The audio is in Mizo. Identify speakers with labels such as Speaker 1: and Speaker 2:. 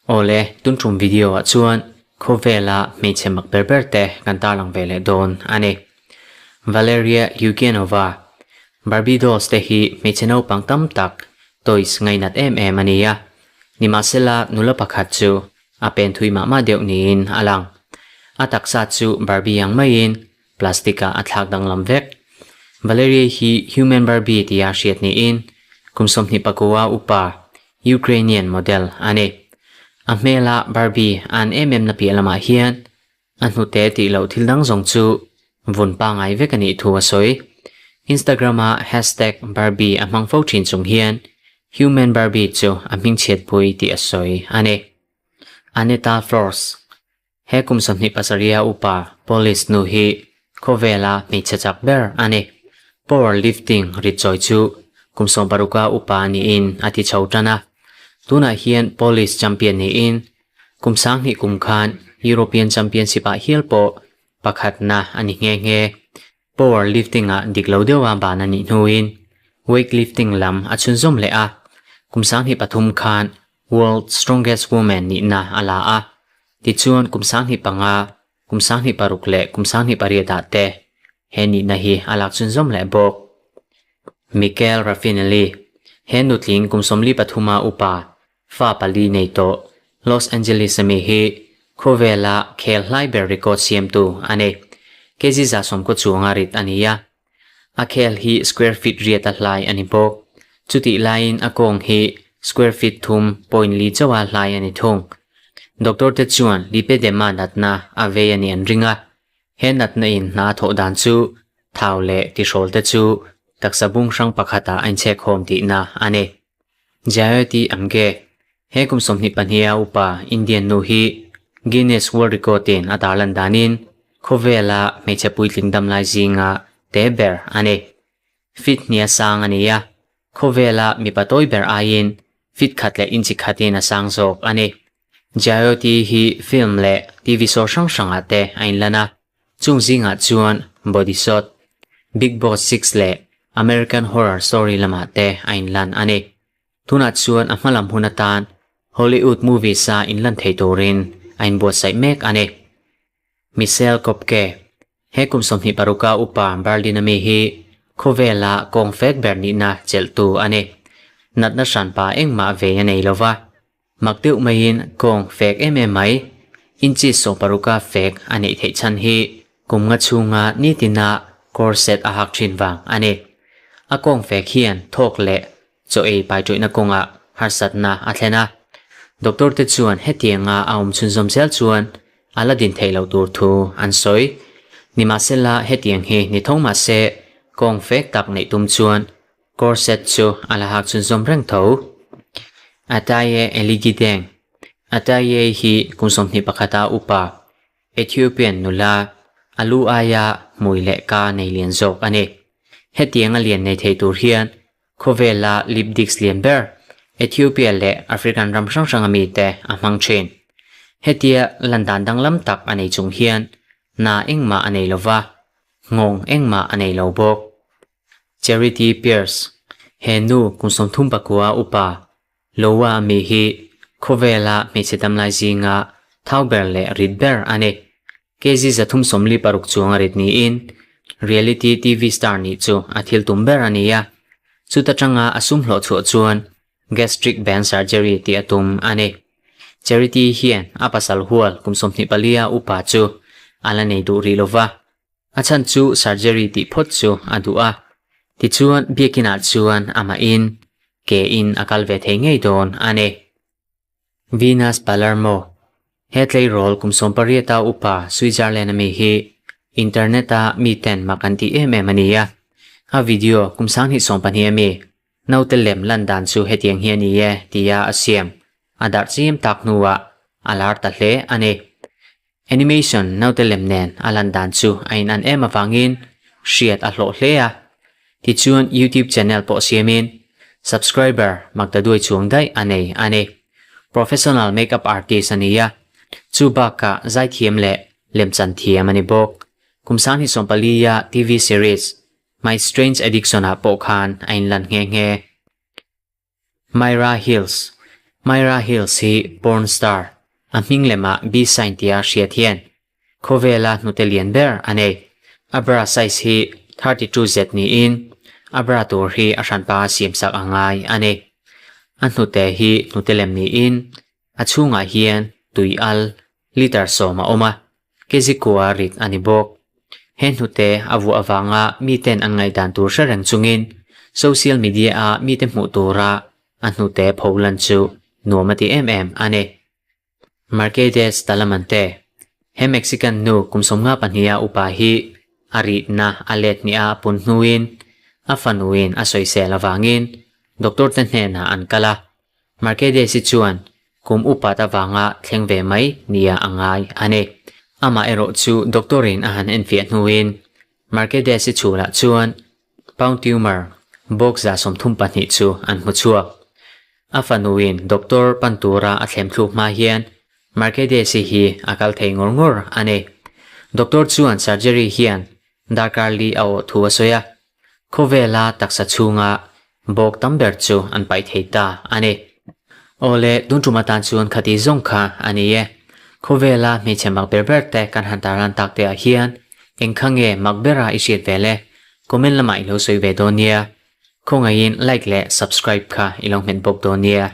Speaker 1: Awle, tun tum video ah chuan khawvela hmeichhe mak ber ber te kan tarlang ve leh dawn a ni. Valeria Eugenova, Barbie dolls te hi hmeichhe naupang tam tak toys ngainat em em a ni a. Nimahsela nula pakhat chu a pen thui mah mah deuh niin a lang. A taksa chu Barbie ang maiin plastic ah a thlak danglam vek. Valeria hi Human Barbie tia hriat niin kum 24 upa Ukrainian model a ni. A hmela Barbie an em em na piah lamah hian a hnute tih loh thil dang zawng chu vun pangngai vek a nih thu a sawi. Instagram ah hashtag Barbie a hmang fo thin chung hian Human Barbie chu a hmingchhiatpui tih a sawi a ni. Aneta Flores He kum 27 upa Police nu hi khawvela hmeichhe chak ber a ni. Power lifting rit chawi chu kum 60 upa niin a ti chho tan a. Tunah hian Police champion niin kum 2000 kum khan European Championship ah hial pawh pakhatna a ni nghe nghe. Power lifting ah dik lo deuha ban a nih hnuin weight lifting lam a chhunzawm leh a. Kum 23 khan World Strongest Woman nihna a la a. Tichuan kum 25, kum 26 leh kum 28 ah te he nihna hi a lak chhunzawm leh bawk. Michael Raffinelli, he nutling kum 43 upa fa pali nei tawh Los Angeles ami hi khawvela khel hlai ber record siamtu a ni. Kg 110 chuanga rit a ni a. A khel hi square feet riat a hlai a ni bawk. Chutih laiin a kawng hi square feet 3.4 chawa hlai a ni thung. Doctor te chuan lipedema natna a vei a ni an ring a. He natna in hna thawh dan chu thau leh tihrawl te chu taksa bung hrang pakhata a inchhek khawm tihna a ni. Jayoti Amge, he kum 22 upa Indian nu hi Guinness World Record in a tarlan danin khawvela hmeichhe puitling damlai zinga te ber a ni. Fit hnia sang a ni a, khawvela mipa tawi ber aiin fit khat leh inchi khatin a sang zawk a ni. Jayoti hi film leh TV show hrang hrangah te a inlan a, chung zingah chuan Body Shot, Big Boss 6 leh American Horror Story lamah te a inlan a ni. Tunah chuan a hmalam hun atan Hollywood movies a inlan thei turin a inbuatsaih mek a ni. Michelle Kopke, he kum 26 upa Berlin ami hi khawvela kawng fek ber nihna chelhtu a ni. Natna hranpa engmah ve a nei lova. Mak deuh maiin kawng fek em em mai inchi 60 fek a neih theih chhan hi kum nga chhunga nitina corset a hak thin wang a ni. A kawng fek hian thawk leh chaw ei pai tuihna kawnga harsatna a thlen a. Doctor te chuan hetianga a awm chhunzawm zel chuan ala din thei lo tur thu an sawi. Nimahsela hetiang hi ni tho mah se kawng fek tak neih tum chuan corset chu ala hak chhunzawm reng tho. Ataye Eligideng, Ataye hi kum 21 upa Ethiopian nula alu aia hmui leh ka nei lian zawk a ni. Hetiang a lian nei thei tur hian khawvela lip disc lian ber Ethiopia leh African ram hrang hrang ami te a hmang thin. Hetia landan danglam tak a nei chung hian na engmah a nei lova, ngawng engmah a nei lo bawk. Charity Pierce, he nu kum 39 upa Lowa ami hi khawvela hmeichhe damlai zinga thau ber leh rit ber a ni. Kg 346 chuanga rit niin reality TV star ni chu a thil tum ber a ni a. Chuta tanga a sum hlawh chhuah chuan gastric band surgery ti a tum a ni. Charity hian a pasal hual kum 24 upa chu ala nei duh ri lova. A chan chu surgery ti phawt chu a duh a. Tichuan biakinah chuan ama in ke in a kal ve thei ngei dawn a ni. Venus Palermo, he tleirawl kum 18 upa Switzerland ami hi internet a mi ten mak an ti em em a ni a. A video kum 2022 ami naute lem lan dan chu hetiang hi a ni e tia a siam. A darh chim tak hnuah a lar ta hle a ni. Animation naute lem nen a lan dan chu a in an em awangin hriat a hlawh hle a. Tichuan YouTube channel pawh siamin subscriber makta duai chuang daih a nei a ni. Professional makeup artist a ni a, chu bakah zaithiam leh lemchan thiam a ni bawk. Kum 2014 a TV series My Strange Addiction ah pawh khan a inlan nghe nghe. Myra Hills, Myra Hills hi porn star, a hming lemah B-Sign tia hriat hian khawvela hnute lian ber a nei. A bra size hi 32 zet niin a bra tur hi a hranpa siamsak a ngai a ni. A hnute hi hnute lem niin a chhungah hian tui al litre sawm a awm a, kezikua rit a ni bawk. He hnute a vuah avanga miten an ngaihdan tur hre reng chungin social media-a mite hmuh tura a hnute pholan chu nuam a ti em em a ni. Mercedes Talamante, He Mexican nu kum 52 a upa hi a ritna a let nia a pun hnuin a fanuin a sawisel avangin doctor te hnenah an kal a, Mercedes-i chuan kum upat avanga thleng ve mai nia a ngai a ni. Amah erawh chu doctor-in a han enfiah hnuin Mercedes-i chhulah chuan pound tumor bawk 32 chu an hmu chhuak. A fanuin doctor pan tura a thlem thluk hma hian Mercedes-i hi a kal thei ngawr ngawr a ni. Doctor chuan surgery hian darkar li a awh thu a sawi a, Khawvela taksa chhunga bawk tam ber chu an paih thei ta a ni. Awle, tun tum atan chuan khati zawng kha a ni e. Khawvela hmeichhe mak ber ber te kan han tarlan tak te ah hian eng kha nge mak bera i hriat ve le? Comment lamah i lo sawi ve dawn nia. Khawngaihin like leh subscribe kha i lo hmet bawk dawn nia.